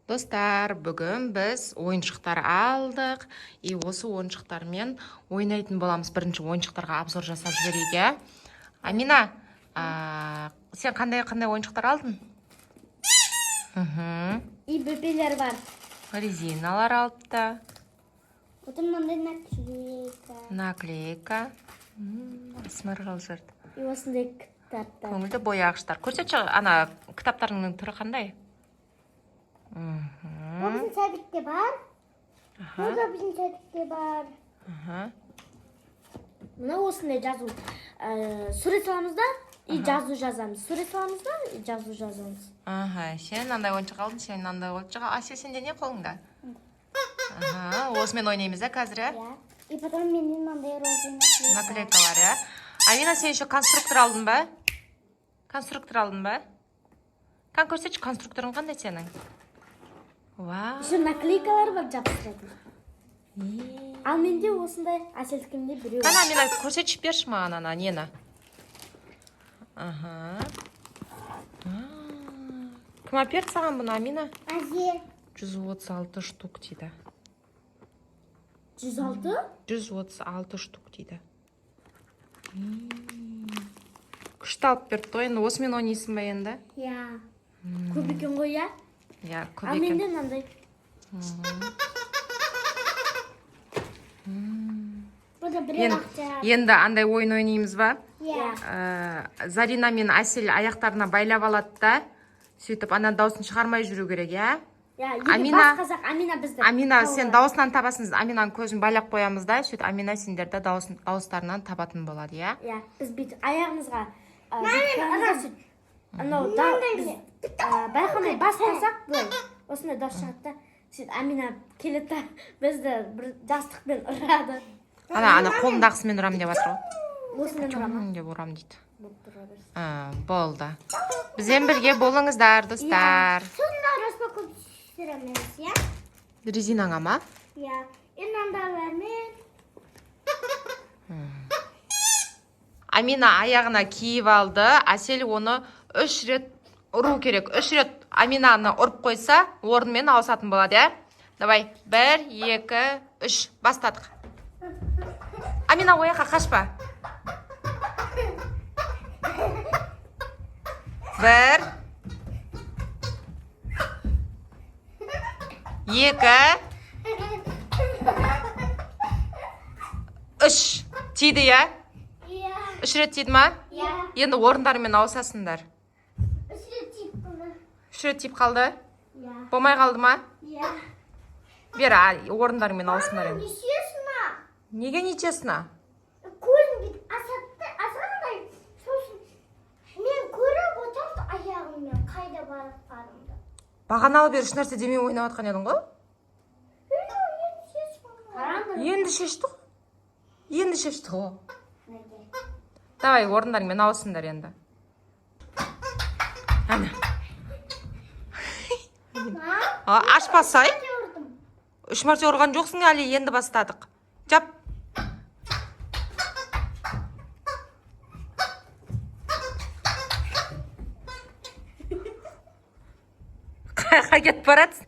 Достар, бүгін біз ойыншықтар алдық. И осы ойыншықтармен ойнайтын боламыз. Бірінші ойыншықтарға обзор жасап жіберейік, иә? Амина, сен қандай ойыншықтар алдың? Мхм. И бөпелер бар. Резиналар алыпты. Потом мынандай наклейка. Наклейка. Асмар қалжырды. И осындай кітаптар. Көңілді бояғыштар. Көрсетші, ана кітаптарыңның түрі қандай? Бұл біздің садикте бар. Бұл да біздің садикте бар. Мына осындай жазу. Сурет саламыз да, и жазу жазамыз. Сурет саламыз да, и жазу жазамыз. Аха, сен мынандай ойыншық алдың, сен мынандай ойыншық. Әсел, сенде не қолыңда? Аха, осымен ойнаймыз да қазір, иә? Иә. И потом менде мынандай розовый наклейка. Наклейкалар, иә? Амина, сен еще конструктор алдың ба? Конструктор алдың ба? Кән, көрсетші, конструкторың қандай сенің? Вау. Еще наклейкалар бар жабыстыратын. Ал менде осындай, Әселдікінде біреу. Кән, Амина, көрсетші, берші маған ана нені. Аха. Кім әперді саған бұны, Амина? Әже. 136 штук дейді. 106? 136 штук дейді. Күшті алып берді ғой, енді осымен ойнайсың ба енді? Иә. Көп екен ғой, иә? Иә, көп Ал екен. менде мынандай. Бұл да біреу ақша. Енді андай ойын ойнаймыз ба? Иә. Зарина мен Әсел аяқтарына байлап алады да, сөйтіп ана дауысын шығармай жүру керек, иә? Иә, егер Амина- бас қазақ Амина бізді. Амина, сен дауысынан табасың, Аминаның көзін байлап қоямыз да, сөйтіп Амина сендерді дауыстарынан табатын болады, иә? Иә, біз бүйтіп аяғымызға бүйтіп қоямыз да, сөйтіп анау да, біз байқамай бас қалсақ, былай осындай дауыс шығады да, сөйтіп Амина келеді да, бізді бір жастықпен ұрады. Ана қолымдағысымен ұрам деп жатыр ғой. Осымен ұрама. Деп ұрам дейді. Болып тұра берсін. Болды. Бізбен бірге болыңыздар, достар. Сонда распаковка түсіреміз, иә? Резинаңа ма? Иә. И мынандайлармен. Амина аяғына киіп алды. Әсел оны 3 рет ұру керек. 3 рет Аминаны ұрып қойса, орнымен ауысатын болады, иә? Давай, 1, 2, 3. Бастадық. Амина, ояққа қашпа. 1, 2, 3. Тиді, иә? Иә. 3 рет тиді ма? Иә. Енді орындарымен ауысасыңдар. 3 рет тиіп қалды. 3 рет тиіп қалды? Иә. Болмай қалды ма? Иә. Бері, орындарымен ауысыңдар енді. Нечестно. Неге нечестно? Көзім бүйтіп асатты, асқандай. Сосын мен көріп отырмын аяғыммен қайда барып жатқанымды. Бағаналы бері еш нәрсе демей ойнап жатқан едің ғой? Қараңдар. Енді шешті ғой. Енді шешті ғой. Давай, орындарымен ауысыңдар енді. Ана. Ашпасай. 3 мәрте ұрған жоқсың әлі, енді бастадық. Жап. Қаяққа кетіп баратсың?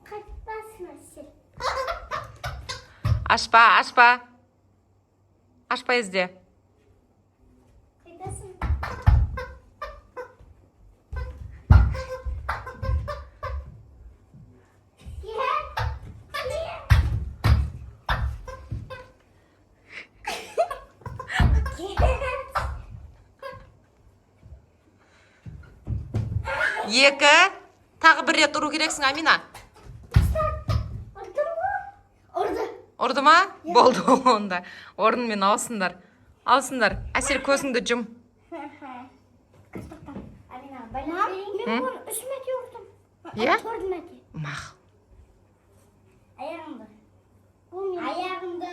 Қайтпасын, Әсел. Ашпа, ашпа. Ашпа, ізде. Қайтасың. 2. Тағы бір рет ұру керексің, Амина. Ұрдым ғой. Ұрды. Ұрды ма? Болды онда. Орнымен ауысыңдар. Ауысыңдар. Әсел, көзіңді жұм. Амина, байлап берейін. Мен оны 3 мәрте ұрдым. Иә? 4 мәрте. Мақ. Аяғымды. Бұл мен. Аяғымды.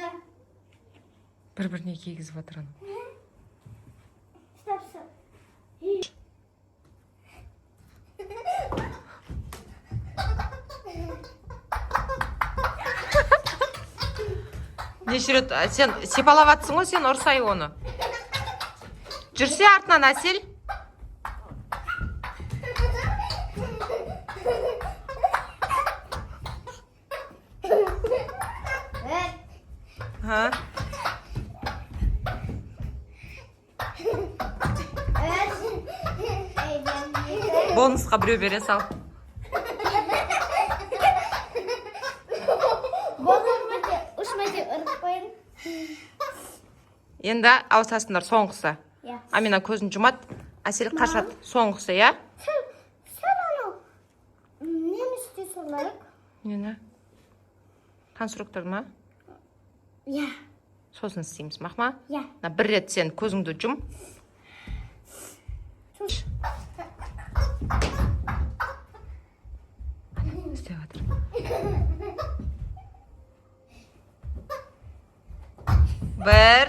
Бір-біріне кигізіп жатыр ана. Стоп, стоп. Неше рет, сен сипалап жатсың ғой, сен ұрсай оны. Жүрсе артынан, Әсел. Evet. Ha? Evet. Eğlenceli. Бонусқа біреу бере сал. Bozulmadı, uçmadı, ırkmayın. Енді ауысасыңдар, соңғысы. Иә. Амина көзін жұмады, Әсел қашады. Соңғысы, иә? Sen onu ne mi istiyorsun olarak? Нені? Конструктор ма? Ya. Сосын істейміз, мақма? Иә. Мына бір рет сен көзіңді жұм. Істеп жатыр. Бір.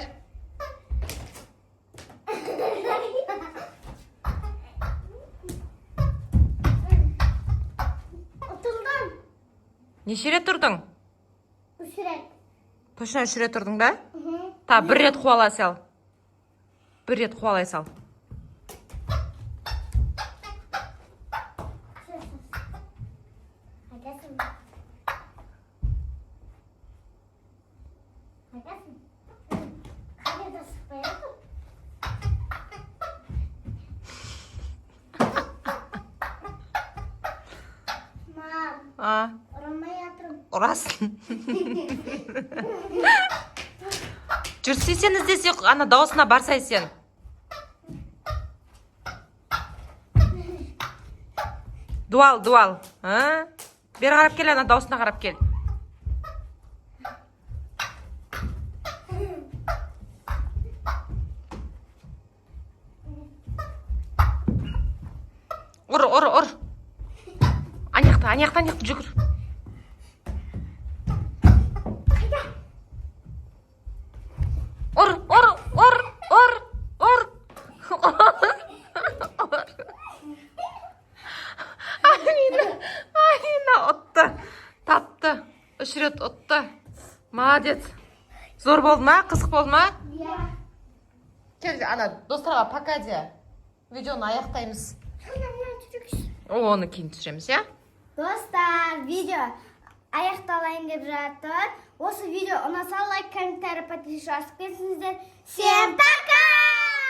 Oturdum. Неше рет тұрдың? Üç рет. Точно үш рет тұрдың ба? Та бір рет қуалай сал. Бір рет қуалай сал. Қайдасың? Қайдасың? Қайда шықпай жатыр? Мам, А, ұрмай жатырмын. Ұрасың. Жүрсе, сен іздесе, ана дауысына барсай сен. Дуал, дуал. А? Бері қарап кел, ана дауысына қарап кел. Ұр, ұр, ұр. Ана жақта, ана жақта, ана жақта жүгір. Ұр, ұр, ұр, ұр, ұр. Ұр. Амина, Амина ұтты. Тапты. Үш рет ұтты. Молодец. Зор болды ма? Қызық болды ма? Иә. Кел, ана достарға пока де. Видеоны аяқтаймыз. Мына. Оны кейін түсіреміз, иә? Достар, видео аяқталайын деп жатыр. Осы видео ұнаса, лайк, комментарий, подписчик жазып кетсіңіздер. Всем пока!